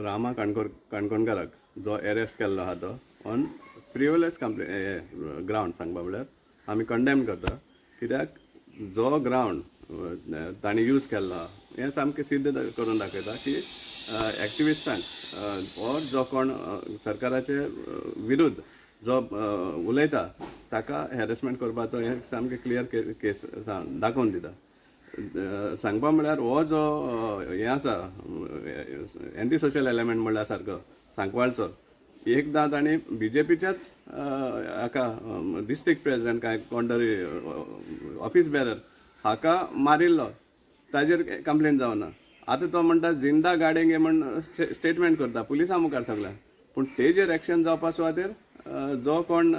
रामा काणकोणकाराक जो एरेस्ट केल्लो आहा तो ऑन फ्रिवलस कंप्ले ग्रावंड, सांगपा म्हळ्यार आमी कंडेम करता, कित्याक जो ग्रावंड तांणी यूज केल्लो आहा, हें सामकें सिद्ध करून दाखयता की एक्टिविस्टांक ऑर जो कोण सरकाराचे विरुद्ध जो उलयता ताका हॅरेसमेंट करपाचो हें सामकें क्लियर केस दाखोवन दिता. सांगपा म्हळ्यार हो जो हें आसा, एंटी सोशल एलिमेंट म्हणल्यार सारको सांकवाळचो, एकदां तांणी बीजेपीच्याच हाका डिस्ट्रिक्ट प्रेसिडेंट काय कोण तरी ऑफिस बेरर हाका मारिल्लो, ताजेर कंप्लेन जावना. आतां तो म्हणटा जिंदा गाडेंगे म्हण स्टेटमेंट करता पुलिसां मुखार सगळ्यांक, पूण तेजेर एक्शन जावपा सुवातेर जो कोण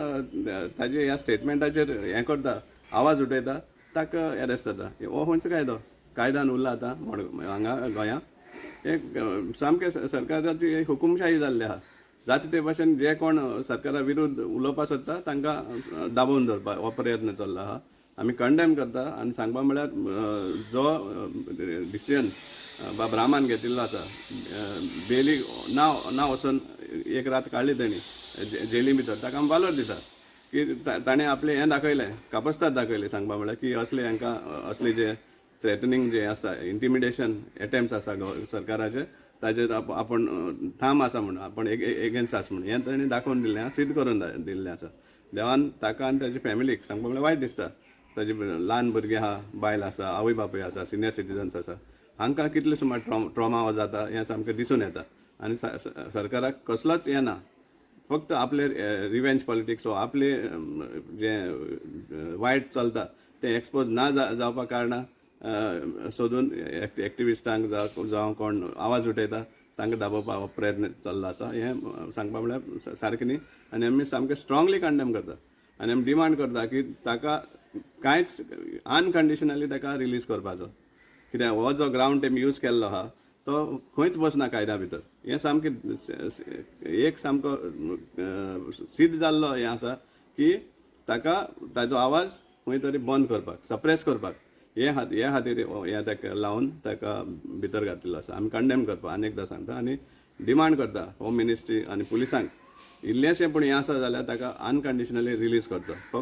ताजे ह्या स्टेटमेंटाचेर हें करता, आवाज उठयता, ताका एरेस्ट जाता. हो खंयचो कायदो कायद्यान उरला आतां हांगा गोंयांत? एक सामकें सरकाराची हुकुमशाही जाल्ली आहा. जाता ते भाशेन जे कोण सरकारा विरुद्ध उलोवपाक सोदता तांकां दाबोवन दवरपाक हो प्रयत्न चल्लो आहा. आमी कंडेम करता आनी सांगपा म्हळ्यार जो डिसिजन बाब रामान घेतिल्लो आसा, बेली ना ना वचून एक रात काडली तेणी जेली भितर, ताका आमी वालोर दिता की ताणें आपलें हें दाखयलें, कापस्ताद दाखयलें. सांगपा म्हळ्यार की असले हांकां असले जे थ्रेटनिंग जे आसा, इंटिमिडेशन एटेम्प्ट्स आसा सरकाराचे, ताजेर आपूण ठाम आसा म्हणून, आपूण एगेन्स्ट आसा म्हणून हें ताणें दाखोवन दिल्लें आसा, सिद्ध करून दिल्लें आसा. देवान ताका आनी ताच्या फॅमिलीक, सांगपा म्हळ्यार वायट दिसता, ताजे ल्हान भुरगे आहा, बायल आसा, आवय बापूय आसा, सिनियर सिटीजन्स आसा, हांकां कितले सुमार ट्रॉमा जाता हें सामकें दिसून येता. आनी सरकाराक कसलोच हें ना, फक्त आपले रिवेंज पॉलिटिक्स वा आपले जें वायट चलता तें एक्सपोज ना जावपा कारणां सोदून एक्टिविस्टांक जावं जावं कोण आवाज उठयता तांकां दाबोवपा हो प्रयत्न चल्लो आसा. हें सांगपा म्हळ्यार सारकें न्ही आनी आमी सामकें स्ट्रांगली कंडेम करता आनी आमी डिमांड करता की ताका कांयच अनकंडिशनली ताका रिलीज करपाचो, कित्याक हो जो ग्रावंड तेमी यूज केल्लो आहा तो खंयच बसना कायद्या भितर. हें सामकें एक सामको सिद्ध जाल्लो हें आसा की ताका ताजो आवाज खंय तरी बंद करपाक, सप्रेस करपाक हे खातीर हें ताका लावन ताका भितर घातिल्लो आसा. आमी कंडेम करपाक आनी एकदां सांगता आनी डिमांड करता होम मिनिस्ट्री आनी पुलिसांक, इल्लेंशें पूण हें आसा जाल्यार ताका अनकंडिशनली रिलीज करचो.